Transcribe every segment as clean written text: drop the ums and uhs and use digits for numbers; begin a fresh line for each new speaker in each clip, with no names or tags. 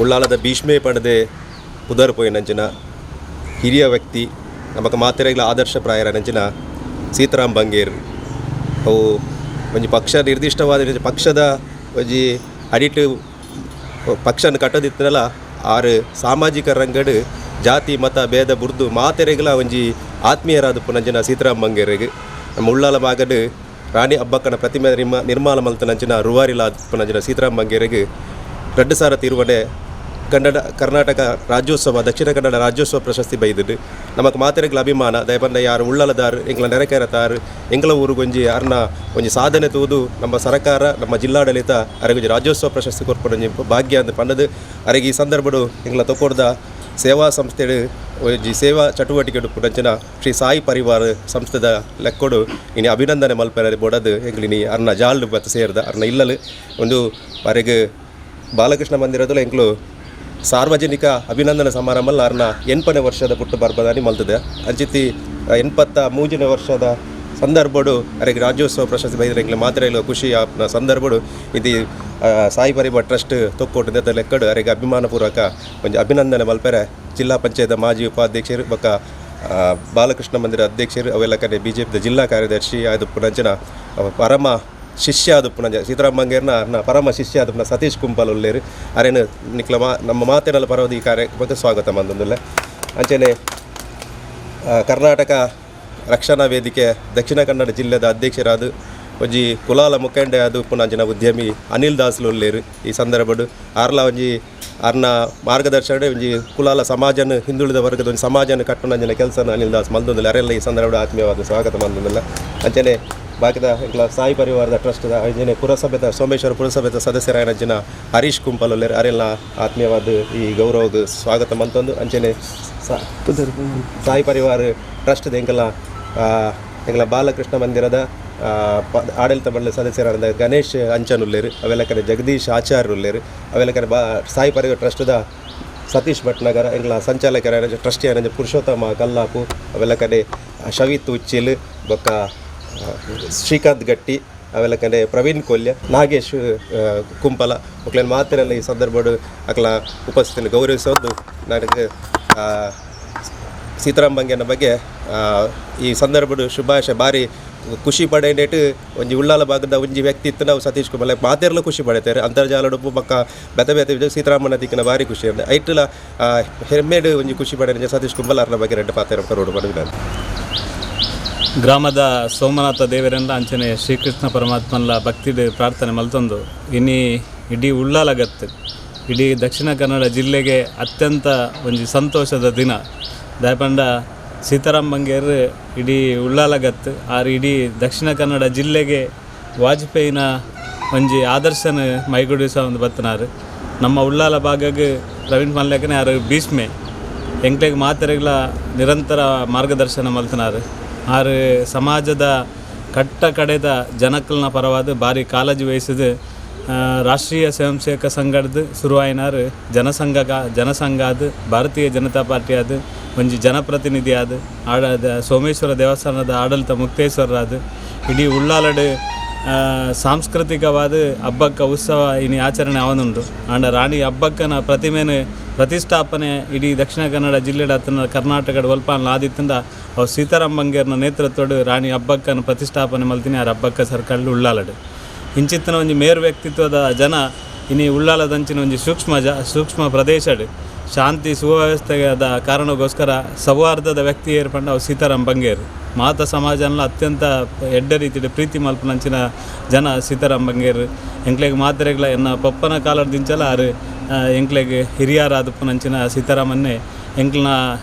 ಉಳ್ಳಾಲದ ಭೀಷ್ಮೆ ಪಂಡದೆ ಪುದರ್ ಪೋಯಿನಂಚಿನ ಹಿರಿಯ ವ್ಯಕ್ತಿ, ನಮಕ್ ಮಾತೆರೆಗ್ಲ ಆದರ್ಶ ಪ್ರಾಯರಂಚಿನ ಸೀತಾರಾಮ್ ಬಂಗೇರ್. ಅವು ಒಂಜಿ ಪಕ್ಷ ನಿರ್ದಿಷ್ಟವಾದ ಪಕ್ಷದ ಒಂಜಿ ಅಡಿಟ್ ಪಕ್ಷನ ಕಟ್ಟದಿತ್ತನಲ ಆರು ಸಾಮಾಜಿಕ ರಂಗಡ್ ಜಾತಿ ಮತ ಭೇದ ಬುರ್ದು ಮಾತೆರೆಗ್ಲ ಒಂಜಿ ಆತ್ಮೀಯರಾದ ಪುನಂಚಿನ ಸೀತಾರಾಮ್ ಬಂಗೇರಿಗೆ ನಮ್ಮ ಉಳ್ಳಾಲ ಭಾಗಡ್ ರಾಣಿ ಅಬ್ಬಕ್ಕನ ಪ್ರತಿಮೆ ನಿರ್ಮಾಣ ಮಲ್ತನಂಚಿನ ರೂವಾರಿಲ ಪುನಂಚಿನ ಸೀತಾರಾಮ್ ಬಂಗೇರಿಗೆ 2020 ಕನ್ನಡ ಕರ್ನಾಟಕ ರಾಜ್ಯೋತ್ಸವ, ದಕ್ಷಿಣ ಕನ್ನಡ ರಾಜ್ಯೋತ್ಸವ ಪ್ರಶಸ್ತಿ ಬೈದುಂಡು. ನಮಕ್ ಮಾತೆರೆಗ್ಲ ಅಭಿಮಾನ. ದಯಪಂಡ ಯಾರು ಉಳ್ಳಾಲದಾರು, ಎಂಕ್ಲ ನೆರೆಕೆರೆತಾರು, ಎಂಕ್ಲ ಊರುಗೊಂಜಿ ಅರ್ನ ಒಂಜಿ ಸಾಧನೆ ತೂದು ನಮ್ಮ ಸರಕಾರ, ನಮ್ಮ ಜಿಲ್ಲಾಡಳಿತ ಅರೆಗೊಂಜಿ ರಾಜ್ಯೋತ್ಸವ ಪ್ರಶಸ್ತಿ ಕೊರ್ಪುನ ಭಾಗ್ಯ ಅಂದ್ ಪಂಡದು ಅರೆಗೆ ಈ ಸಂದರ್ಭಡು ಎಂಕ್ಲ ತೊಕೊಡ್ದ ಸೇವಾ ಸಂಸ್ಥೆಡ್ ಒಂಜಿ ಸೇವಾ ಚಟುವಟಿಕೆ ಉಪ್ಪುನಂಚಿನ ಶ್ರೀ ಸಾಯಿ ಪರಿವಾರ ಸಂಸ್ಥೆದ ಲೆಕ್ಕೊಡು ಇನಿ ಅಭಿನಂದನೆ ಮಲ್ಪೆರೆ ಬೋಡದು ಎಂಕ್ಲಿನಿ ಅರ್ನ ಜಾಲ್ಡ್ ಬತ್ತು ಸೇರ್ದ. ಅರ್ನ ಇಲ್ಲಲು ಒಂದು ಅರೆಗ್ ಬಾಲಕೃಷ್ಣ ಮಂದಿರದಲ್ಲ ಎಂಕ್ಲು ಸಾರ್ವಜನಿಕ ಅಭಿನಂದನೆ ಸಮಾರಂಭ ಅರ್ನ 80ನೇ ವರ್ಷದ ಪುಟ್ಟು ಪರ್ಬದಾನಿ ಮಲ್ತದೆ. ಅಂಚಿತಿ 83ನೇ ವರ್ಷದ ಸಂದರ್ಭಡು ಅರೆಗ್ ರಾಜ್ಯೋತ್ಸವ ಪ್ರಶಸ್ತಿ ಬೈದ್ರೆ ಎಂಕ್ಲೆ ಮಾತ್ರ ಖುಷಿ ಆಪುನ ಸಂದರ್ಭಡು ಇದು ಸಾಯಿ ಪರಿವಾರ ಟ್ರಸ್ಟ್ ತೊಕ್ಕೊಟ್ಟು ಲೆಕ್ಕಡು ಅರೆಗ್ ಅಭಿಮಾನಪೂರ್ವಕ ಒಂಜಿ ಅಭಿನಂದನೆ ಮಲ್ಪೆರೆ ಜಿಲ್ಲಾ ಪಂಚಾಯತ್ ಮಾಜಿ ಉಪಾಧ್ಯಕ್ಷರು ಬೊಕ್ಕ ಬಾಲಕೃಷ್ಣ ಮಂದಿರ ಅಧ್ಯಕ್ಷರು, ಅವೆಲ್ಲ ಕಡೆ ಬಿಜೆಪಿದ ಜಿಲ್ಲಾ ಕಾರ್ಯದರ್ಶಿ ಆದ ಪುನಂಚಿನ ಪರಮ ಶಿಷ್ಯ ಆದ ಪುನಂಜ ಸೀತಾರಾಮ್ ಬಂಗೇರ್ನ ಅರ್ನ ಪರಮ ಶಿಷ್ಯ ಆದ ಸತೀಶ್ ಕುಂಪಲ್ ಉಲ್ಲೇರು. ಅರೇನು ನಿಕ್ಲ ಮಾ ನಮ್ಮ ಮಾತೆನಲ್ಲ ಪರವದ ಈ ಕಾರ್ಯಕ್ರಮಕ್ಕೆ ಸ್ವಾಗತ ಮಂದೊಂದುಲ್ಲೆ. ಅಂಚನೆ ಕರ್ನಾಟಕ ರಕ್ಷಣಾ ವೇದಿಕೆ ದಕ್ಷಿಣ ಕನ್ನಡ ಜಿಲ್ಲೆದ ಅಧ್ಯಕ್ಷರಾದ ಒಂಜಿ ಕುಲಾಲ ಮುಖಂಡೆ ಆದ ಪುನಂಚಿನ ಉದ್ಯಮಿ ಅನಿಲ್ ದಾಸ್ಲು ಉಲ್ಲೇರು. ಈ ಸಂದರ್ಭಡು ಆರ್ಲ ಒಂಜಿ ಅರ್ನ ಮಾರ್ಗದರ್ಶನ ಒಂಜಿ ಕುಲಾಲ ಸಮಾಜನ, ಹಿಂದುಳಿದ ವರ್ಗದ ಒಂಜಿ ಸಮಾಜನ ಕಟ್ಟುನಂಚಿನ ಕೆಲಸನ ಅನಿಲ್ ದಾಸ್ ಮಲ್ದೊಂದುಲ್ಲ. ಅರೆಲ್ಲ ಈ ಸಂದರ್ಭ ಆತ್ಮೀಯವಾದ ಸ್ವಾಗತ ಮಂದೊಂದುಲ್ಲ. ಅಂಚನೆ ಬಾಕಿದ ಎಂಕ್ಲ ಸಾಯಿ ಪರಿವಾರದ ಟ್ರಸ್ಟ್ದ ಅಂಚನೆ ಪುರಸಭೆದ ಸೋಮೇಶ್ವರ ಪುರಸಭೆದ ಸದಸ್ಯರಾಯನಂಚಿನ ಹರೀಶ್ ಕುಂಪಲ್ ಉಲ್ಲೇರು. ಅರೆಲ್ಲ ಆತ್ಮೀಯವಾದ ಈ ಗೌರವದ ಸ್ವಾಗತ ಮಂತೊಂದು. ಅಂಚನೆ ಸಾಯಿ ಪರಿವಾರ ಟ್ರಸ್ಟ್ ಎಂಕಲ ಎಂಕಲ ಬಾಲಕೃಷ್ಣ ಮಂದಿರದ ಆಡಳಿತ ಮಂಡಳಿ ಸದಸ್ಯರಾದ ಗಣೇಶ್ ಅಂಚನ್ ಉಲ್ಲೇರು. ಅವೆಲ್ಲ ಕಡೆ ಜಗದೀಶ್ ಆಚಾರ್ಯ ಉಲ್ಲೇರು. ಅವೆಲ್ಲ ಕಡೆ ಸಾಯಿ ಪರಿವಾರ ಟ್ರಸ್ಟ್ದ ಸತೀಶ್ ಭಟ್ನಗರ, ಎಂಕಲ ಸಂಚಾಲಕರ ಟ್ರಸ್ಟಿ ಪುರುಷೋತ್ತಮ ಕಲ್ಲಾಪು, ಅವೆಲ್ಲ ಕಡೆ ಶವಿತ್ ಉಚ್ಚಿಲ್ ಬೊಕ್ಕ ಶ್ರೀಕಾಂತ್ ಗಟ್ಟಿ, ಅವೆಲ್ಲ ಕಡೆ ಪ್ರವೀಣ್ ಕೊಲ್ಯ, ನಾಗೇಶ್ ಕುಂಪಲ ಮೊಕ್ಲೆನ ಮಾತೆರೆಲ್ಲ ಈ ಸಂದರ್ಭಡು ಅಕ್ಲ ಉಪಸ್ಥಿತಿಯನ್ನು ಗೌರವಿಸೋದು. ನನಗೆ ಸೀತಾರಾಮ್ ಬಂಗೇನ ಬಗ್ಗೆ ಈ ಸಂದರ್ಭಡು ಶುಭಾಶಯ. ಬಾರಿ ಖುಷಿ ಪಡೆನೇಟ್ ಒಂಜಿ ಉಳ್ಳಾಲ ಭಾಗದ ಒಂಜಿ ವ್ಯಕ್ತಿ ಇತ್ತು ನಾವು ಸತೀಶ್ ಕುಮಾರ್ ಮಾತೆರ್ಲ ಖುಷಿ ಪಡೆತಾರೆ. ಅಂತರ್ಜಾಲಡುಪ್ಪು ಬೊಕ್ಕ ಬೇತೆ ಬೇತೆ ಸೀತಾರಾಮನ ದಿಕ್ಕಿನ ಭಾರಿ ಖುಷಿ ಅಂದೆ ಐಟ್ಲ ಹೆಮ್ಮೆಡು ಒಂಜಿ ಖುಷಿ ಪಡೆ ಸತೀಶ್ ಕುಂಬಲ್ ಅರ್ನ ಬಗ್ಗೆ ರೆಡ್ಡು ಪಾತೆರ ಕರೋಡು ಪಡೆದ.
ಗ್ರಾಮದ ಸೋಮನಾಥ ದೇವರೆಲ್ಲ ಅಂಚನೆ ಶ್ರೀಕೃಷ್ಣ ಪರಮಾತ್ಮನ್ಲ ಭಕ್ತಿಡ್ ಪ್ರಾರ್ಥನೆ ಮಲ್ತೊಂದು ಇನಿ ಇಡೀ ಉಳ್ಳಾಲಗತ್ತು, ಇಡೀ ದಕ್ಷಿಣ ಕನ್ನಡ ಜಿಲ್ಲೆಗೆ ಅತ್ಯಂತ ಒಂಜಿ ಸಂತೋಷದ ದಿನ. ದಾಯಪಂಡ ಸೀತಾರಾಮ್ ಬಂಗೇರ್ ಇಡೀ ಉಳ್ಳಾಲಗತ್ತು ಆರ್ ಇಡೀ ದಕ್ಷಿಣ ಕನ್ನಡ ಜಿಲ್ಲೆಗೆ ವಾಜಪೇಯಿನ ಒಂಜಿ ಆದರ್ಶನ ಮೈಗೂಡಿಸ ಒಂದು ಬತ್ತನಾರು. ನಮ್ಮ ಉಳ್ಳಾಲ ಭಾಗಗೆ ಪ್ರವೀಣ್ ಮಲ್ಯಕನೆ ಆರು ಭೀಷ್ಮೆ ಎಂಕ್ಲೆಗ್ ಮಾತೆರೆಗ್ಲ ನಿರಂತರ ಮಾರ್ಗದರ್ಶನ ಮಲ್ತನಾರು. ಆರು ಸಮಾಜದ ಕಟ್ಟ ಕಡೆದ ಜನಕ್ಕಲ್ನ ಪರವಾದ ಭಾರಿ ಕಾಳಜಿ ವಹಿಸಿದು ರಾಷ್ಟ್ರೀಯ ಸ್ವಯಂ ಸೇವಕ ಸಂಘದ ಶುರುವಾಯಿನಾರು. ಜನಸಂಘ ಜನಸಂಘ ಆದ್, ಭಾರತೀಯ ಜನತಾ ಪಾರ್ಟಿ ಆದ್, ಒಂಜಿ ಜನಪ್ರತಿನಿಧಿ ಆದ್, ಆಡ ಸೋಮೇಶ್ವರ ದೇವಸ್ಥಾನದ ಆಡಳಿತ ಮುಕ್ತೇಶ್ವರರಾದ, ಇಡೀ ಉಳ್ಳಾಲಡು ಸಾಂಸ್ಕೃತಿಕವಾದ ಹಬ್ಬಕ್ಕ ಉತ್ಸವ ಇನಿ ಆಚರಣೆ ಆವೊಂದುಂಡು. ಆಂಡ ರಾಣಿ ಹಬ್ಬಕ್ಕನ ಪ್ರತಿಮೆನ ಪ್ರತಿಷ್ಠಾಪನೆ ಇಡೀ ದಕ್ಷಿಣ ಕನ್ನಡ ಜಿಲ್ಲೆಡ್ ಅತ್ತನ ಕರ್ನಾಟಕಡ್ ಒಲ್ಪಾನ್ ಆದಿತ್ತಂಡ ಅವು ಸೀತಾರಾಮ್ ಬಂಗೇರ್ನ ನೇತೃತ್ವಡ್ ರಾಣಿ ಹಬ್ಬಕ್ಕನ ಪ್ರತಿಷ್ಠಾಪನೆ ಮಲ್ತಿನಿ ಆರ್ ಹಬ್ಬಕ್ಕ ಸರ್ಕಲ್ ಉಳ್ಳಾಲಡ್. ಇಂಚಿತ್ತಿನ ಒಂಜಿ ಮೇರು ವ್ಯಕ್ತಿತ್ವದ ಜನ ಇನಿ ಉಳ್ಳಾಲದಂಚಿನ ಒಂಜಿ ಸೂಕ್ಷ್ಮ ಪ್ರದೇಶಡ್ ಶಾಂತಿ ಸುವ್ಯವಸ್ಥೆದ ಕಾರಣಕ್ಕೋಸ್ಕರ ಸೌಹಾರ್ದದ ವ್ಯಕ್ತಿ ಏರ್ಪಂಡ ಅವು ಸೀತಾರಾಮ್ ಬಂಗೇರ್. ಮಾತ ಸಮಾಜನ ಅತ್ಯಂತ ಎಡ್ಡೆ ರೀತಿಡ್ ಪ್ರೀತಿ ಮಲ್ಪುನಂಚಿನ ಜನ ಸೀತಾರಾಮ್ ಬಂಗೇರ್. ಎಂಕ್ಲೆಗ್ ಮಾತೆರೆಗ್ಲ ಎನ್ನ ಪಪ್ಪನ ಕಾಲಡ್ ದಿಂಚಲ ಆರು ಎಂಕ್ಲೆಗ್ ಹಿರಿಯರಾದಪ್ಪುನಂಚಿನ ಸೀತಾರಾಮನ್ನೇ ಎಂಕ್ಲ್ನ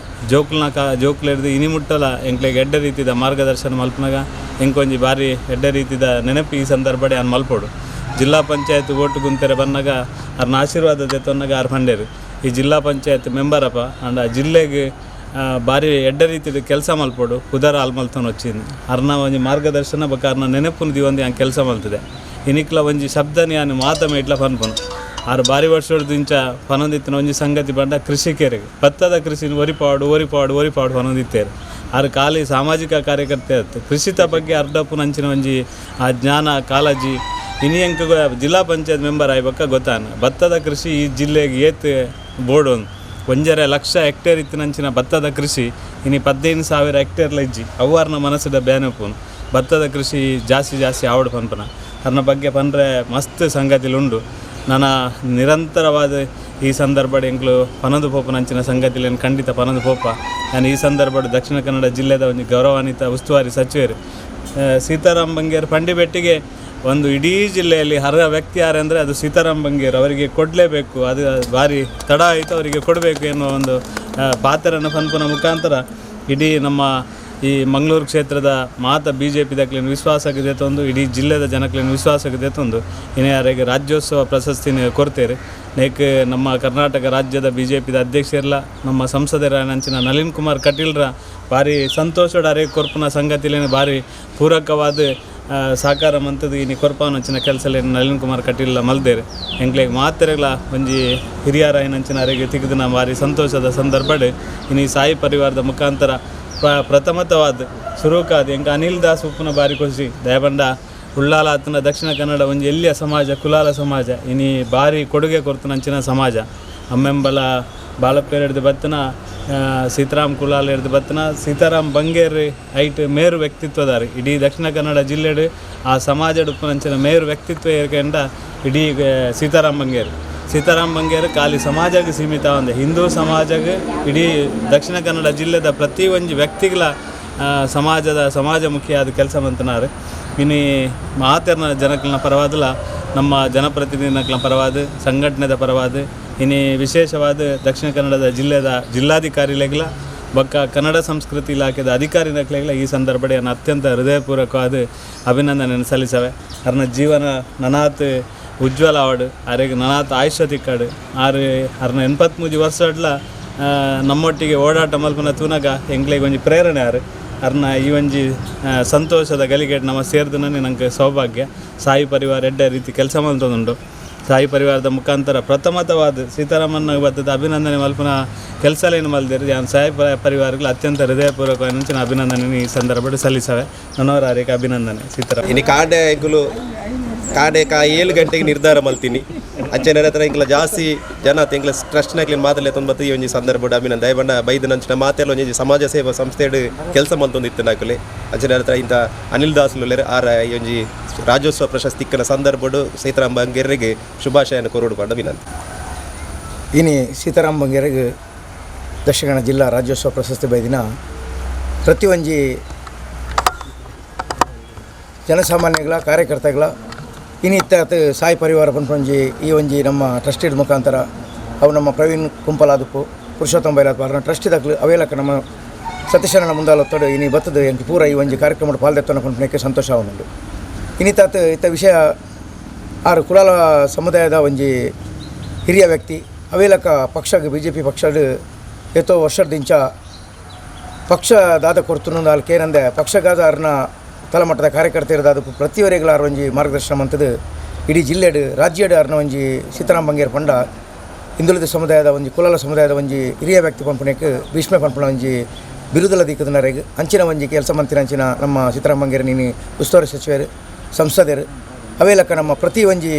ಜೋಕ್ಲ್ನ ಕಾ ಜೋಕ್ಲೆಡ್ದು ಇನಿ ಮುಟ್ಟಲ ಎಂಕ್ಲೆಗ್ ಎಡ್ಡೆ ರೀತಿದ ಮಾರ್ಗದರ್ಶನ ಮಲ್ಪುನಗ ಎಂಕೊಂಜಿ ಬಾರಿ ಎಡ್ಡೆ ರೀತಿದ ನೆನಪು. ಈ ಸಂದರ್ಭಡೆ ಯಾನ್ ಮಲ್ಪೊಡು. ಜಿಲ್ಲಾ ಪಂಚಾಯತ್ ಓಟು ಗುಂತೆರೆ ಬನ್ನಗ ಅರ್ನ ಆಶೀರ್ವಾದ ದೆತ್ತೊನ್ನಗ ಆರ್ ಪಂಡೇರು, ಈ ಜಿಲ್ಲಾ ಪಂಚಾಯತ್ ಮೆಂಬರಪ್ಪ ಆಂಡ ಜಿಲ್ಲೆಗ್ ಬಾರಿ ಎಡ್ಡೆ ರೀತಿಡ್ ಕೆಲಸ ಮಲ್ಪೊಡು, ಪುದರ್ ಆಲ್ ಮಲ್ತೊಂದು వచ్చిಂది. ಅರ್ನ ಒಂಜಿ ಮಾರ್ಗದರ್ಶನ ಬೊಕ್ಕ ಅರ್ನ ನೆನಪುನು ದೀವೊಂದು ಯಾನ್ ಕೆಲಸ ಮಲ್ತದೆ. ಇನಿಕ್ಲ ಒಂಜಿ ಶಬ್ದನಿ ಯಾನ್ ಮಾತ ಮೇಟ್ಲ ಪನ್ಪುನು. ಆರು ಬಾರಿ ವರ್ಷಡ್ದು ಇಂಚ ಪನೊಂದಿತ್ತಿನ ಒಂಜಿ ಸಂಗತಿ ಪಂಡ ಕೃಷಿಕರಿಗೆ ಭತ್ತದ ಕೃಷಿನ ಒರಿಪಾಡು, ಒರಿಪಾಡು, ಒರಿಪಾಡು ಪನೊಂದಿತ್ತೇರು. ಆರು ಖಾಲಿ ಸಾಮಾಜಿಕ ಕಾರ್ಯಕರ್ತೆ ಆತು, ಕೃಷಿತ ಬಗ್ಗೆ ಅರ್ಧಪ್ಪುನಂಚಿನ ಒಂಜಿ ಆ ಜ್ಞಾನ ಕಾಳಜಿ. ಇನಿ ಎಂಕ್ ಜಿಲ್ಲಾ ಪಂಚಾಯತ್ ಮೆಂಬರ್ ಆಯ್ಬಕ್ಕ ಗೊತ್ತಾನ ಭತ್ತದ ಕೃಷಿ ಈ ಜಿಲ್ಲೆಗೆ ಏತ್ ಬೋಡು. 1.5 ಲಕ್ಷ ಹೆಕ್ಟೇರ್ ಇತ್ತಿನಂಚಿನ ಭತ್ತದ ಕೃಷಿ ಇನಿ 15,000 ಹೆಕ್ಟೇರ್ಲ ಇಜ್ಜಿ. ಅವ್ವಾರ್ನ ಮನಸ್ಸುದ ಬೇನಪ್ಪುನು ಭತ್ತದ ಕೃಷಿ ಜಾಸ್ತಿ ಜಾಸ್ತಿ ಆವಡ್ ಪನ್ಪನ. ಅರ್ನ ಬಗ್ಗೆ ಪಂಡ್ರೆ ಮಸ್ತ್ ಸಂಗತಿಲು ಉಂಡು. ನನ ನಿರಂತರವಾದ ಈ ಸಂದರ್ಭಡ್ ಎಂಕ್ಲು ಪನೊಂದು ಪೋಪುನಂಚಿನ ಸಂಗತಿಲೆನ್ ಖಂಡಿತ ಪನೊಂದು ಪೋಪ. ಯಾನ್ ಈ ಸಂದರ್ಭಡ್ ದಕ್ಷಿಣ ಕನ್ನಡ ಜಿಲ್ಲೆದ ಒಂಜಿ ಗೌರವಾನ್ವಿತ ಉಸ್ತುವಾರಿ ಸಚಿವರು ಸೀತಾರಾಮ್ ಬಂಗೇರ್ ಪಂಡಿಬೆಟ್ಟಿಗೆ ಒಂದು ಇಡೀ ಜಿಲ್ಲೆಯಲ್ಲಿ ಅರ್ಹ ವ್ಯಕ್ತಿ ಯಾರೆಂದರೆ ಅದು ಸೀತಾರಾಮ್ ಬಂಗೇರ್. ಅವರಿಗೆ ಕೊಡಲೇಬೇಕು, ಅದು ಭಾರಿ ತಡ ಆಯಿತು, ಅವರಿಗೆ ಕೊಡಬೇಕು ಎನ್ನುವ ಒಂದು ಪಾತ್ರನ ಪನ್ಪುನ ಮುಖಾಂತರ ಇಡೀ ನಮ್ಮ ಈ ಮಂಗಳೂರು ಕ್ಷೇತ್ರದ ಮಾತ ಬಿಜೆಪಿ ದಕ್ಲೆನ್ ವಿಶ್ವಾಸಕ್ಕೆ ದೆತ್ತೊಂದು, ಇಡೀ ಜಿಲ್ಲೆದ ಜನಕ್ಲೆನ್ ವಿಶ್ವಾಸಕ್ಕೆ ದೆತ್ತೊಂದು ಇನ್ಯಾರಿಗೆ ರಾಜ್ಯೋತ್ಸವ ಪ್ರಶಸ್ತಿನ ಕೊಡ್ತೇವೆ. ನೇಕ್ ನಮ್ಮ ಕರ್ನಾಟಕ ರಾಜ್ಯದ ಬಿಜೆಪಿದ ಅಧ್ಯಕ್ಷರ್ಲ ನಮ್ಮ ಸಂಸದರ ನಂಚಿನ ನಳಿನ್ ಕುಮಾರ್ ಕಟೀಲ್ರ ಭಾರಿ ಸಂತೋಷಡ್ ಅರೆ ಕೊರ್ಪುನ ಸಂಗತಿಲೇನ ಭಾರಿ ಪೂರಕವಾದ ಸಹಕಾರ ಮಂತದ್ದು ಇನಿ ಕೊರ್ಪಾವನಂಚಿನ ಕೆಲಸಲೇನು ನಳಿನ್ ಕುಮಾರ್ ಕಟೀಲ್ ಮಲ್ದೇರು. ಎಂಕ್ಲೆಗ್ ಮಾತೆರೆಗ್ಲ ಒಂಜಿ ಹಿರಿಯರಾಯಿನಂಚಿನ ಅರೆಗೆ ತಿಕ್ಕಿದಿನ ಭಾರಿ ಸಂತೋಷದ ಸಂದರ್ಭಡ್ ಇನಿ ಸಾಯಿ ಪರಿವಾರದ ಮುಖಾಂತರ ಪ್ರಥಮತವಾದ ಸುರುಕಾದ್ ಎಂಕ್ ಅನಿಲ್ ದಾಸ್ ಉಪ್ಪುನ ಬಾರಿ ಖುಷಿ. ದಯಪಂಡ ಉಳ್ಳಾಲ ಆತನ ದಕ್ಷಿಣ ಕನ್ನಡ ಒಂಜಿ ಎಲ್ಲಿಯ ಸಮಾಜ, ಕುಲಾಲ ಸಮಾಜ ಇನಿ ಭಾರಿ ಕೊಡುಗೆ ಕೊರ್ತುನಂಚಿನ ಸಮಾಜ. ಅಮ್ಮೆಂಬಲ ಬಾಲಪೇರೆಡ್ದು ಬತ್ತನ ಸೀತಾರಾಮ್ ಕುಲಾಲ್ ಎಡ್ದು ಬತ್ತನ ಸೀತಾರಾಮ್ ಬಂಗೇರ್ ಐಟ್ ಮೇರು ವ್ಯಕ್ತಿತ್ವದಾರಿ. ಇಡೀ ದಕ್ಷಿಣ ಕನ್ನಡ ಜಿಲ್ಲೆಡ್ ಆ ಸಮಾಜಡ್ ಉಪ್ಪುನಂಚಿನ ಮೇರು ವ್ಯಕ್ತಿತ್ವ ಏರ್ಕೆಂಡ ಇಡೀ ಸೀತಾರಾಮ್ ಬಂಗೇರ್. ಸೀತಾರಾಮ್ ಬಂಗೇರ್ ಖಾಲಿ ಸಮಾಜಕ್ಕೆ ಸೀಮಿತ ಒಂದೆ ಹಿಂದೂ ಸಮಾಜಕ್ಕೆ, ಇಡೀ ದಕ್ಷಿಣ ಕನ್ನಡ ಜಿಲ್ಲೆದ ಪ್ರತಿ ಒಂಜಿ ವ್ಯಕ್ತಿಗಳ ಸಮಾಜದ ಸಮಾಜಮುಖಿಯಾದ ಕೆಲಸ ಮಂತನಾರು. ಇನಿ ಮಾತೆರ್ನ ಜನಕ್ಲೆನ ಪರವಾದಲ, ನಮ್ಮ ಜನಪ್ರತಿನಿಧಿನಕ್ಲೆನ ಪರವಾದ, ಸಂಘಟನೆದ ಪರವಾದ, ಇನಿ ವಿಶೇಷವಾದ ದಕ್ಷಿಣ ಕನ್ನಡದ ಜಿಲ್ಲೆದ ಜಿಲ್ಲಾಧಿಕಾರಿಲೆಗ್ಲ ಬೊಕ್ಕ ಕನ್ನಡ ಸಂಸ್ಕೃತಿ ಇಲಾಖೆದ ಅಧಿಕಾರಿನಕ್ಲೆಗ್ಲ ಈ ಸಂದರ್ಭಡೆ ಅತ್ಯಂತ ಹೃದಯಪೂರ್ವಕವಾದ ಅಭಿನಂದನೆಯನ್ನು ಸಲ್ಲಿಸವೆ. ಅರ್ನ ಜೀವನ ನನಾತ್ ಉಜ್ವಲ ಆವಡ್, ಅರೆಗ್ ನನಾತ್ ಆಯುಷ್ಯ ತಿಕ್ಕಡ್. ಆರು ಅರ್ನ 83 ವರ್ಷಡ್ಲ ನಮ್ಮೊಟ್ಟಿಗೆ ಓಡಾಟ ಮಲ್ಪುನ ತೂನಗ ಎಂಕ್ಲೆಗ್ ಒಂಜಿ ಪ್ರೇರಣೆ ಆರು. ಅರ್ನ ಈ ಒಂಜಿ ಸಂತೋಷದ ಗಲಿಗೆಡ್ ನಮ್ಮ ಸೇರ್ದುನನೆ ನಂಗೆ ಸೌಭಾಗ್ಯ. ಸಾಯಿ ಪರಿವಾರ ಎಡ್ಡೆ ರೀತಿ ಕೆಲಸ ಮಲ್ತೊಂದುಂಡು. ಸಾಯಿ ಪರಿವಾರದ ಮುಖಾಂತರ ಪ್ರಥಮತವಾದ ಸೀತಾರಾಮನ್ನ ಬತ್ತದ ಅಭಿನಂದನೆ ಮಲ್ಪುನ ಕೆಲಸಲೇನು ಮಲ್ದಿರು. ಯಾನ್ ಸಾಯಿ ಪರಿವಾರಗಳು ಅತ್ಯಂತ ಹೃದಯಪೂರ್ವಕವಾದ ಅಭಿನಂದನೆ ಈ ಸಂದರ್ಭಡ್ ಸಲ್ಲಿಸವೆ. ನನವರಾರಿಗೆ ಅಭಿನಂದನೆ ಸೀತಾರಾಮ.
ಇನಿ ಕಾಂಡೆ ಎಂಕುಲು ಕಾಂಡೆ 7 ಗಂಟೆಗೆ ನಿರ್ಧಾರ ಮಲ್ತೀನಿ. ಅಂಚನೆ ಹತ್ರ ಎಂಕ್ಲ ಜಾಸ್ತಿ ಜನ ಎಂಕ್ಲ ಟ್ರಸ್ಟ್ನಾಕ್ಲಿನ ಮಾತಲ್ಲೇ ತೊಂಬತ್ತು. ಈ ಒಂಜಿ ಸಂದರ್ಭಡ್ ಅಭಿನಂದನೆ. ದಯಬಂಡ ಬೈದ ನಂಚಿನ ಮಾತೆಲ್ಲ ಒಂಜಿ ಸಮಾಜ ಸೇವಾ ಸಂಸ್ಥೆಡ್ ಕೆಲಸ ಮಲ್ತೊಂದು ಇತ್ತು ನಾಕುಲೆ. ಅಂಚನೆ ಹತ್ರ ಇಂಥ ಅನಿಲ್ ದಾಸ್ ಲುಲ್ಲೆರ್. ಆರ ಈ ಒಂಜಿ ರಾಜ್ಯೋತ್ಸವ ಪ್ರಶಸ್ತಿ ತಿಕ್ಕನ ಸಂದರ್ಭಡ್ ಸೀತಾರಾಮ್ ಬಂಗೇರಿಗೆ ಶುಭಾಶಯನ ಕೊರಡು ಪಂಡ ವಿನಂತಿ.
ಇನಿ ಸೀತಾರಾಮ್ ಬಂಗೇರಿಗೆ ದಕ್ಷಿಣ ಕನ್ನಡ ಜಿಲ್ಲಾ ರಾಜ್ಯೋತ್ಸವ ಪ್ರಶಸ್ತಿ ಬೈದಿನ ಪ್ರತಿಯೊಂಜಿ ಜನಸಾಮಾನ್ಯಗಳ ಕಾರ್ಯಕರ್ತಗಳ ಇನ್ನಿತ್ತ ಸಾಯಿ ಪರಿವಾರ ಪನ್ಪೊಂಜಿ ಈ ಒಂಜಿ ನಮ್ಮ ಟ್ರಸ್ಟಿಡ್ ಮುಖಾಂತರ ಅವು ನಮ್ಮ ಪ್ರವೀಣ್ ಕುಂಪಲಾದಪ್ಪು, ಪುರುಷೋತ್ತಮ ಬೈಲಾದಪ್ಪು ಅವರ ಟ್ರಸ್ಟಿ ದಕ್ಲು ಅವೇಲಕ್ಕ ನಮ್ಮ ಸತೀಶನ ಮುಂದಾಲೊತ್ತಡು ಇನಿ ಬತ್ತದ ಎಂಕ್ ಪೂರ ಈ ಒಂಜಿ ಕಾರ್ಯಕ್ರಮ ಪಾಲ್ದೆತ್ತನ ಪನ್ಪುನಕ್ಕೆ ಸಂತೋಷ ಆವೊಂದುಂಡು. ಇನ್ನಿತ್ತಾತ್ ಇತ್ತ ವಿಷಯ, ಆರು ಕುಲಾಲ ಸಮುದಾಯದ ಒಂಜಿ ಹಿರಿಯ ವ್ಯಕ್ತಿ. ಅವೇಲಕ ಪಕ್ಷಗ್ ಬಿಜೆಪಿ ಪಕ್ಷಡ್ ಏತೋ ವರ್ಷದಿಂಚ ಪಕ್ಷ ದಾದ ಕೊರ್ತುನು ನಾಲ್ಕು ಏನಂದೆ ಪಕ್ಷಗಾದ ಅರ್ನ ತಳಮಟ್ಟದ ಕಾರ್ಯಕರ್ತರು ಪ್ರತಿಯೊರಿಗಳ ಒಂಜಿ ಮಾರ್ಗದರ್ಶನ ಮಂತದು ಇಡೀ ಜಿಲ್ಲೆಡ್ ರಾಜ್ಯಡ್ ಅರ್ನ ಒಂಜಿ ಸೀತಾರಾಮ್ ಬಂಗೇರ್ ಪಂಡ ಹಿಂದುಳಿದ ಸಮುದಾಯದ ಒಂಜಿ ಕುಲಾಲ ಸಮುದಾಯದ ಒಂಜಿ ಹಿರಿಯ ವ್ಯಕ್ತಿ ಪನ್ಪುನೆಕ್ ಭೀಷ್ಮ ಪನ್ಪುನ ಒಂಜಿ ಬಿರುದಲ ದಿಕ್ಕದನರೆಗ್ ಅಂಚಿನ ಒಂಜಿ ಕೆಲಸ ಮಂತಿನ ಅಂಚಿನ ನಮ್ಮ ಸೀತಾರಾಮ್ ಬಂಗೇರ್ ನೀನಿ ಉಸ್ತುವಾರಿ ಸಚಿವರು, ಸಂಸದರು. ಅವೇಲಕ್ಕ ನಮ್ಮ ಪ್ರತಿ ಒಂಜಿ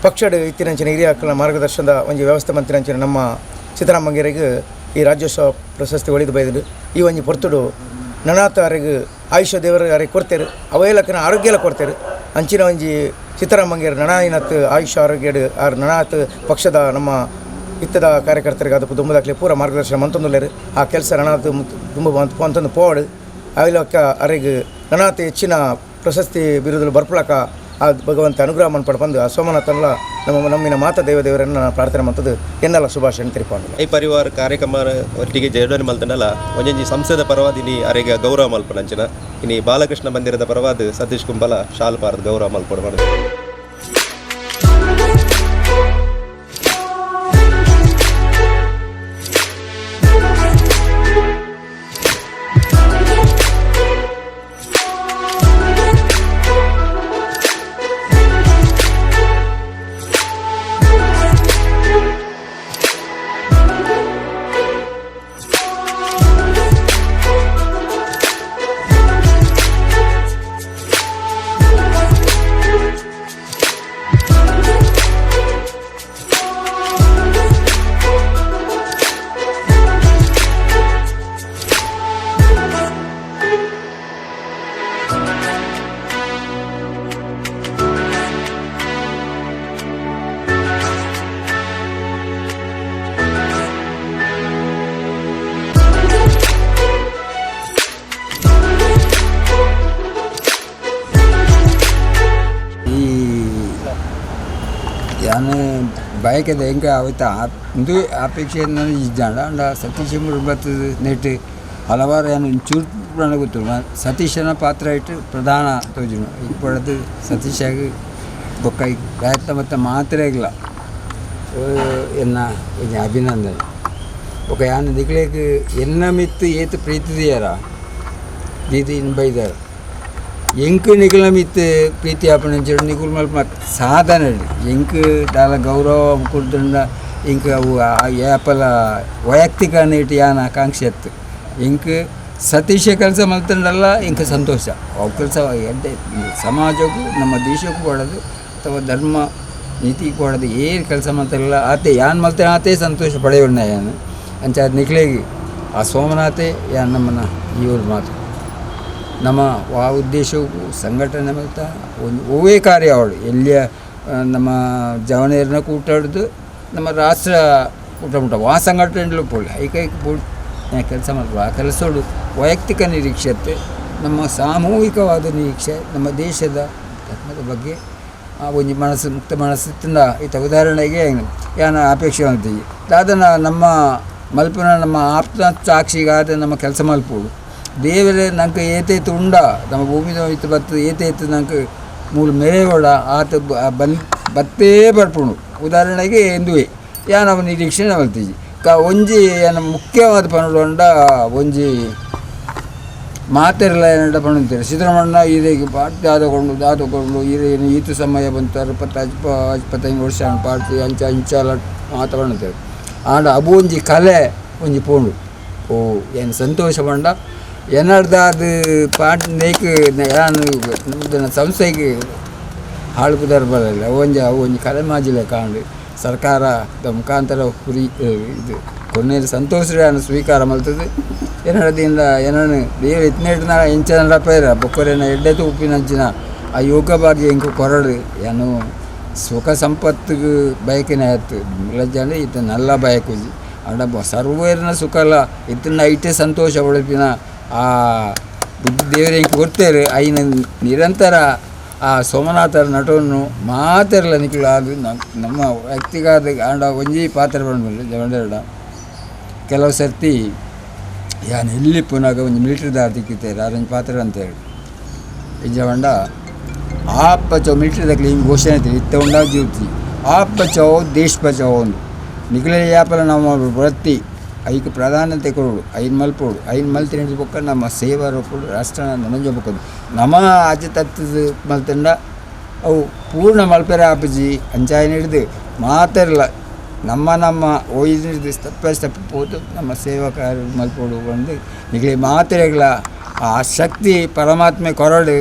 ಪಕ್ಷಡ್ ಇತ್ತಿನಂಚಿನ ಹಿರಿಯ ಮಾರ್ಗದರ್ಶನದ ಒಂಜಿ ವ್ಯವಸ್ಥೆ ಮಂತಿನಂಚಿನ ನಮ್ಮ ಸೀತಾರಾಮ್ ಬಂಗೇರಿಗೆ ಈ ರಾಜ್ಯೋತ್ಸವ ಪ್ರಶಸ್ತಿ ಒಳಿದು ಬೈದರು. ಈ ಒಂಜಿ ಪೊರ್ತುಡು ನನಾತ ಅರೆಗ್ ಆಯುಷ್ಯ ದೇವರು ಅರೆಗ್ ಕೊಡ್ತೇರು, ಅವೇಲಕ್ಕನ ಆರೋಗ್ಯ ಎಲ್ಲ ಕೊಡ್ತೇರು. ಅಂಚಿನ ಒಂಜಿ ಸೀತಾರಾಮ್ ಬಂಗೇರ್ ನನಾಯಿನತ್ ಆಯುಷ್ಯ ಆರೋಗ್ಯಡ್ ಆರ್ ನನಾತ್ ಪಕ್ಷದ ನಮ್ಮ ಇತ್ತದ ಕಾರ್ಯಕರ್ತರಿಗೆ ಅದು ದುಂಬದಾಕ್ಲೆ ಪೂರ ಮಾರ್ಗದರ್ಶನ ಮಂತೊಂದುಲ್ಲೆರ್. ಆ ಕೆಲಸ ನನಾತ್ ದುಂಬು ಅಂತಂದು ಪೋವಡ್. ಅವಿಲಕ್ಕ ಅರೆಗ್ ನನಾತ್ ಹೆಚ್ಚಿನ ಪ್ರಶಸ್ತಿ ಬಿರುದುಲು ಬರ್ಪುಲಕ ಆ ಭಗವಂತ ಅನುಗ್ರಹ ಮನ್ಪಡ್ ಪಂದು ಆ ಸೋಮನಾಥನ್ಲ ನಮ್ಮ ನಮ್ಮಿನ ಮಾತ ದೈವ ದೇವರನ್ನು ನಾನು ಪ್ರಾರ್ಥನೆ ಮಂತದ್ದು ಎನ್ನೆಲ್ಲ ಶುಭಾಶಯ ತೆರಿಪಾಂಡು.
ಈ ಪರಿವಾರ ಕಾರ್ಯಕ್ರಮ ಒಟ್ಟಿಗೆ ಜೋಡಣೆ ಮಲ್ತಂಡಲ ಒಂಜೊಂಜಿ ಸಂಸ್ಥೆದ ಪರವಾದ ಇನಿ ಅರೆಗ ಗೌರವ ಮಲ್ಪನಂಚಿನ ಇನಿ ಬಾಲಕೃಷ್ಣ ಮಂದಿರದ ಪರವಾದ ಸತೀಶ್ ಕುಂಬಲ ಶಾಲ್ ಪಾರದ ಗೌರವ ಮಲ್ಪಡು ಮಾಡೋದು.
ಯಾನು ಬಯಕೆದ ಎಂಕ ಅವತ್ತ ಇಂದು ಅಪೇಕ್ಷೆ ಇಜ್ಜಾಂಡ ಅಂಡ ಸತೀಶ ಬರ್ತದೆ ನೆಟ್ ಹಲವಾರು ಏನು ಚೂರು ಪ್ರಾಣ ಗೊತ್ತು ಸತೀಶನ ಪಾತ್ರ ಇಟ್ಟು ಪ್ರಧಾನ ತೋಜುನು ಇಪ್ಪಡದು ಸತೀಶಾಗ ಬೊಕ್ಕ ಪ್ರಯತ್ನ ಮತ್ತು ಮಾತ್ರ ಇಲ್ಲ ಎನ್ನ ಒಂಜಿ ಅಭಿನಂದನೆ. ಬೊಕ್ಕ ಯಾನ್ ನಿಕ್ಲೆಗ್ ಎನ್ನ ಮಿತ್ತು ಏತ್ ಪ್ರೀತಿ ದಿಯರ ದೀದಿ ಇನ್ ಬೈದಾರ ಎಂಕ್ ನಿಕ್ಲ ಮಿತ್ತು ಪ್ರೀತಿ ಆಪುನಂಚ ನಿಕುಲು ಮಲ್ಪ ಸಾಧನೆ ಎಂಕ್ ದಾಲ ಗೌರವ ಕೊಡ್ತುಂಡ ಎಂಕ್ ಅವು ಏಪಲ ವೈಯಕ್ತಿಕ ನೀಟ್ ಯಾನ್ ಆಕಾಂಕ್ಷೆ ಅತ್ತು ಎಂಕ್ ಸತೀಶ ಕೆಲಸ ಮಲ್ತಂಡಲ್ಲ ಎಂಕ್ ಸಂತೋಷ. ಅವು ಕೆಲಸ ಎಡ್ಡೆ ಸಮಾಜಕ್ಕೂ ನಮ್ಮ ದೇಶಕ್ಕೂ ಕೊಡೋದು ಅಥವಾ ಧರ್ಮ ನೀತಿ ಕೊಡೋದು ಏನು ಕೆಲಸ ಮಲ್ತಿರಲ್ಲ ಆತೆ ಯಾನ್ ಮಲ್ತೆ ಆತೆ ಸಂತೋಷ ಪಡೆಯೋಣ ಯಾನು ಅಂಚ ನಿಕ್ಲೆಗ್ ಆ ಸೋಮನಾಥೆ ಯಾನ್ ನಮ್ಮನ್ನ ಈ ಮಾತು ನಮ್ಮ ಆ ಉದ್ದೇಶಕ್ಕೂ ಸಂಘಟನೆ ಮಲ್ತ ಒಂದು ಒವ್ವೇ ಕಾರ್ಯ ಅವಳು ಎಲ್ಲಿಯ ನಮ್ಮ ಜವನಿಯರನ್ನ ಕೂಟಾಡ್ದು ನಮ್ಮ ರಾಷ್ಟ್ರ ಕೂಟ ಉಂಟು ಆ ಸಂಘಟನೆಗಳು ಪೋಳಿ ಐಕೈಕ ಪೋಳಿ ಕೆಲಸ ಮಾಡ್ಬೋದು. ಆ ಕೆಲಸಗಳು ವೈಯಕ್ತಿಕ ನಿರೀಕ್ಷೆ, ನಮ್ಮ ಸಾಮೂಹಿಕವಾದ ನಿರೀಕ್ಷೆ, ನಮ್ಮ ದೇಶದ ಧರ್ಮದ ಬಗ್ಗೆ ಆ ಒಂಜಿ ಮನಸ್ಸು ಮುಕ್ತ ಮನಸ್ಸು ತಿಂದ ಈತ ಉದಾಹರಣೆಗೆ ಯಾನ ಅಪೇಕ್ಷೆ ಅಂತೀವಿ ದಾದನ ನಮ್ಮ ಮಲ್ಪುನ ನಮ್ಮ ಆಪ್ತ ಸಾಕ್ಷಿಗಾದ ನಮ್ಮ ಕೆಲಸ ಮಲ್ಪೋಡು ದೇವರೇ ನಂಗೆ ಏತೇತು ಉಂಡ ನಮ್ಮ ಭೂಮಿದ ಇತ್ತು ಬತ್ತು ಏತೇತು ನಂಗೆ ಮೂಲು ಮೆರೆಯೋಡ ಆತ ಬಲ್ ಬತ್ತೇ ಬರ್ಪುಂಡು. ಉದಾಹರಣೆಗೆ ಎಂದುವೆ ಯಾನ ನಿರೀಕ್ಷೆ ಮಲ್ತೀಜಿ ಕ ಒಂಜಿ ಏನ ಮುಖ್ಯವಾದ ಪನುಡೊಂಡ ಒಂಜಿ ಮಾತೆರ್ಲ ಏನಂಡ ಪಣಂತೀರ ಸಿದ್ದರಾಮಣ್ಣ ಈರೆಗೆ ಪಾಟ್ ದಾದಕೊಂಡು ದಾದಕೊಂಡು ಈರೇನು ಈತು ಸಮಯ ಬಂತಾರೆ 25 ವರ್ಷ ಪಾಡ್ತಿ ಅಂಚ ಅಂಚಾಲ ಮಾತ ಪಣಂತೇವೆ. ಆಂಡ ಅವು ಒಂಜಿ ಕಲೆ ಒಂಜಿ ಪೋಂಡು ಓ ಏನು ಸಂತೋಷ ಪಂಡ ಎನ್ನಡ್ದಾದ ಪಾಟ್ ನೇಕ್ ಯಾನು ಸಂಸ್ಥೆಗೆ ಹಾಳು ಪುದರ್ ಬರಲ್ಲ ಒಂಜಿ ಅವು ಒಂಜಿ ಕಲೆ ಮಾಜಿಲೆ ಕಾಂಡು ಸರ್ಕಾರ ಮುಖಾಂತರ ಹುರಿ ಇದು ಕೊನೆಯಲ್ಲಿ ಸಂತೋಷ ಸ್ವೀಕಾರ ಮಲ್ತದೆ. ಏನದಿಂದ ಏನನ್ನು ದೇವರು ಇತ್ನೇಟಿನ ಎಂಚನ ಪೇರ ಬೊಕ್ಕರೇನ ಎಡ್ಡೆತು ಉಪ್ಪಿನಂಚಿನ ಆ ಯೋಗ ಭಾಗ್ಯ ಎಂಕು ಕೊರಡು ಏನು ಸುಖ ಸಂಪತ್ತಿಗೆ ಬಯಕಿನ ಆಯ್ತು ಮುಲಜಾನೆ ಈತ ನಲ್ಲ ಬಯಕುಜಿ ಅಂಡ ಸರ್ವೇರ್ನ ಸುಖಲ ಇತ್ತನ್ನ ಐಟೆ ಸಂತೋಷ ಪಡಪಿನ ಆ ಬುದ್ಧಿ ದೇವರ ಎಂಕು ಕೊಡ್ತೇರು ಐನ ನಿರಂತರ ಆ ಸೋಮನಾಥರ ನಟವನ್ನು ಮಾತೆರ್ಲ ನಿಕ್ಲು ಅದು ನಮ್ಮ ವ್ಯಕ್ತಿಗಾದ ಆಂಡ ಒಂಜಿ ಪಾತ್ರ ಬಂದ್ಮೇಲೆ ಜವಂಡೆರಡ ಕೆಲವು ಸರ್ತಿ ಯಾನ್ ಎಲ್ಲಿ ಪುನಗ ಒಂಜಿ ಮಿಲಿಟ್ರಿ ದಾರ್ ತಿಕ್ಕಿತ್ತೇರು ಆರೊಂಜಿ ಪಾತ್ರ ಅಂತೇಳಿ ಇಜ್ಜವಂಡ आप बचाओ मिलिट्री दखली घोषಣೆ ಇತ್ತ ಉಂಡಾ ಜ್ಯೋತಿ ಆಪ್ ಬಚಾओ ದೇಶ್ ಬಚಾओ ಒಂದು ನಿಕ್ಲೆ ಯಾಪಲ ನಮ್ಮ ವೃತ್ತಿ ಐಕ್ ಪ್ರಧಾನತೆ ಕೊಡೋಡು ಐನ್ ಮಲ್ಪೋಡು ಐನ್ ಮಲ್ತಿನ ಬೊಕ್ಕ ನಮ್ಮ ಸೇವಾ ರೊಪ್ಪಡು ರಾಷ್ಟ್ರ ನನಂಜ ಬೊಕ್ಕದು ನಮ್ಮ ಆಚೆ ತತ್ತದ ಮಲ್ತಂಡ ಅವು ಪೂರ್ಣ ಮಲ್ಪೆರ ಆಪುಜಿ ಅಂಚಾಯಿನ ಹಿಡ್ದು ಮಾತೆರ್ಲ ನಮ್ಮ ನಮ್ಮ ಒಯ್ದು step by step ಪೋತು ನಮ್ಮ ಸೇವಾ ಕಾರ್ಯ ಮಲ್ಪೋಡು ಬಂದು ನಿಕ್ಲೆ ಮಾತೆರೆಗ್ಲ ಆ ಶಕ್ತಿ ಪರಮಾತ್ಮೆ ಕೊರಡು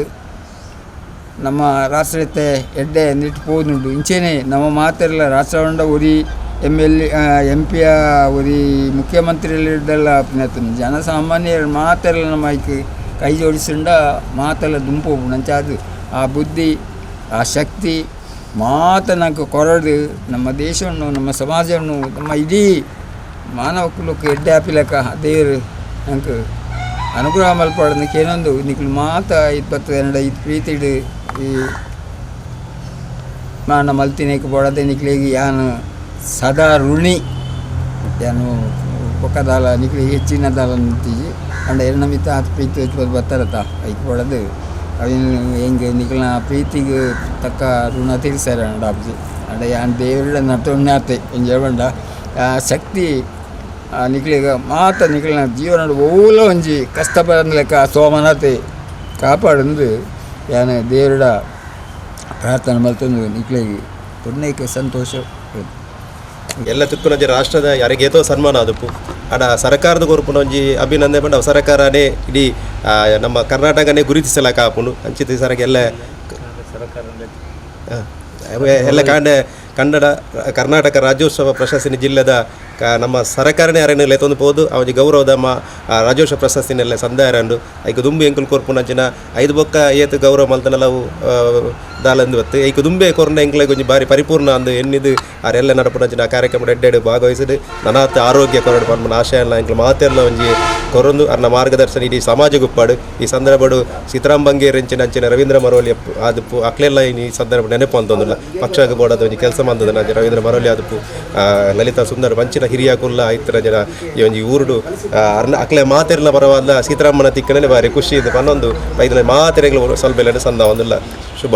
ನಮ್ಮ ರಾಷ್ಟ್ರತೆ ಎಡ್ಡೆ ನಿಟ್ಟು ಪೋದುಂಡು. ಇಂಚೆನೆ ನಮ್ಮ ಮಾತೆರ್ಲ ರಾಷ್ಟ್ರವಂಡ ಉರಿ M L M ಪಿಯ ಉರಿ ಮುಖ್ಯಮಂತ್ರಿಗಳಿದ್ದೆಲ್ಲ ಜನಸಾಮಾನ್ಯರು ಮಾತೆಲ್ಲ ನಮ್ಮ ಐಕ್ ಕೈ ಜೋಡಿಸಿಂಡ ಮಾತೆಲ್ಲ ದುಂಪು ನಂಚಾದು ಆ ಬುದ್ಧಿ ಆ ಶಕ್ತಿ ಮಾತ ನಂಗೆ ಕೊರಡು ನಮ್ಮ ದೇಶವನ್ನು ನಮ್ಮ ಸಮಾಜವನ್ನು ನಮ್ಮ ಇಡೀ ಮಾನವ ಕುಲಕ್ಕೆ ಎಡ್ಡೆ ಆಪಿಲಕ ದೇವರು ನಂಗೆ ಅನುಗ್ರಹ ಮಲ್ಪಾಡೋದಕ್ಕೆ ಏನೊಂದು ನಿಕ್ಲು ಮಾತ 22 ಇದು ಪ್ರೀತಿಡು ಈ ಮಾನ ಮಲ್ತಿನೇಕ್ ಬೋಡದೆ ನಿಕ್ಲೆಗ್ ಯಾನ್ ಸದಾ ಋಣಿ ಯಾನು ಬೊಕ್ಕದಾಲ ನಿಕ್ಲೆ ಹೆಚ್ಚಿನ ದಾಲ ಅಂತೀಜಿ ಅಂಡ ಎನ್ನ ಮಿತ್ತ ಆತ್ ಪ್ರೀತಿ ಹೆಚ್ಚು ಬತ್ತಾರತ ಐಕ್ ಬೋಡದು ಅವಿನ ಹೆಂಗೆ ನಿಕ್ಲ್ನ ಪ್ರೀತಿಗೆ ತಕ್ಕ ಋಣ ತೀರ್ಸಾರ ಅಂಡ ಆಪುಜಿ ಅಂಡ ಯಾನ್ ದೇವರ ನಟೊಣ್ಣಾತೆ ಒಂಜಿ ಹೇಳ್ಬಂಡ ಆ ಶಕ್ತಿ ನಿಕ್ಲೆಗ್ ಮಾತ ನಿಕ್ಲೆನ ಜೀವನ ಓಲ ಒಂಜಿ ಕಷ್ಟ ಬರಂದ್ ಲೆಕ್ಕ ಸೋಮನಾಥೆ ಕಾಪಾಡಂದು ಯಾನ್ ದೇವರ ಪ್ರಾರ್ಥನೆ ಮಲ್ತೊಂದು ನಿಕ್ಲೆಗ್ ಪುಣ್ಯಕ್ಕೆ ಸಂತೋಷ.
ಎಲ್ಲ ತಿಕ್ಕುನಂಜಿ ರಾಷ್ಟ್ರದ ಯಾರಿಗೇತೋ ಸನ್ಮಾನ ಅದುಪ್ಪು ಅಡ ಸರ್ಕಾರದ ಕೊರ್ಪುನ ಒಂಜಿ ಅಭಿನಂದನೆ ಪಂಡ ಸರ್ಕಾರನೇ ಇಡೀ ನಮ್ಮ ಕರ್ನಾಟಕನೇ ಗುರುತಿಸಲಾಕ ಆಪುಂಡು ಅಂಚಿತ ಸರಕ್ಕೆ ಎಲ್ಲ ಎಲ್ಲ ಕಾಂಡ ಕನ್ನಡ ಕರ್ನಾಟಕ ರಾಜ್ಯೋತ್ಸವ ಪ್ರಶಸ್ತಿ ಜಿಲ್ಲೆದ ನಮ್ಮ ಸರಕಾರನೇ ಅರೆನ ಲೆತ್ತೊಂದು ಪೋದು ಆ ಒಂಜಿ ಗೌರವದ ಮಾ ಆ ರಾಜ್ಯೋತ್ಸವ ಪ್ರಶಸ್ತಿನೆಲ್ಲ ಸಂದಾಯರಂಡು. ಐಕ್ ದುಂಬು ಎಂಕುಲು ಕೊರ್ಪುನಂಚಿನ ಐದು ಬೊಕ್ಕ ಏತ್ ಗೌರವ ಮಲ್ತನಲ ಅವು ದಾಲಂದು ಬತ್ತು. ಐಕ್ ದುಂಬೆ ಕೊರ್ನ ಎಂಕ್ಲೆಗ್ ಒಂಜಿ ಬಾರಿ ಪರಿಪೂರ್ಣ ಅಂದ್ ಎನ್ನಿದ್ ಆರೆಲ್ಲ ನಡಪುನಂಚಿನ ಕಾರ್ಯಕ್ರಮ ಎಡ್ಡೆಡ್ ಭಾಗವಹಿಸಿದ್ ನನಾತ್ ಆರೋಗ್ಯ ಕೊರಡು ಪನ್ಪುನ ಆಶಯ ಎಲ್ಲ ಎಂಕ್ಲು ಮಾತೆರ್ಲ ಒಂಜಿ ಕೊರೊಂದು ಅರ್ನ ಮಾರ್ಗದರ್ಶನ ಇಡೀ ಸಮಾಜಗುಪ್ಪಾಡು. ಈ ಸಂದರ್ಭಡು ಸೀತಾರಾಮ್ ಬಂಗೇರ್ ಎಂಚಿನ ಅಂಚಿನ ರವೀಂದ್ರ ಮರೋಲಿ ಆದುಪ್ಪು ಅಕ್ಲೆಲ್ಲ ಈ ಸಂದರ್ಭ ನೆನಪು ಅಂತಂದಿಲ್ಲ. ಪಕ್ಷಕ್ಕೆ ಬೋಡಾದ ಒಂಜಿ ಕೆಲಸ ಮಂದದ ರವೀಂದ್ರ ಮರೋಲಿ ಆದುಪ್ಪು, ಲಲಿತಾ ಸುಂದರ್ ಬಂಚಿನ ಹಿರಿಯ ಕುಲ್ಲ ಇತ್ತರ ಜನ ಈ ಒಂಜಿ ಊರುಡು ಅರ್ನ ಅಕ್ಲೆ ಮಾತೆರ್ಲ ಪರವಾದ ಸೀತಾರಾಮನ ತಿಕ್ಕನೆ ಬಾರಿ ಖುಷಿ ಇದೆ ಪನ್ನೊಂದು ಐದನೇ ಮಾತೆರೆಗಳು ಸ್ವಲ್ಪ ಸಂದ ಒಂದಿಲ್ಲ. ಶುಭ.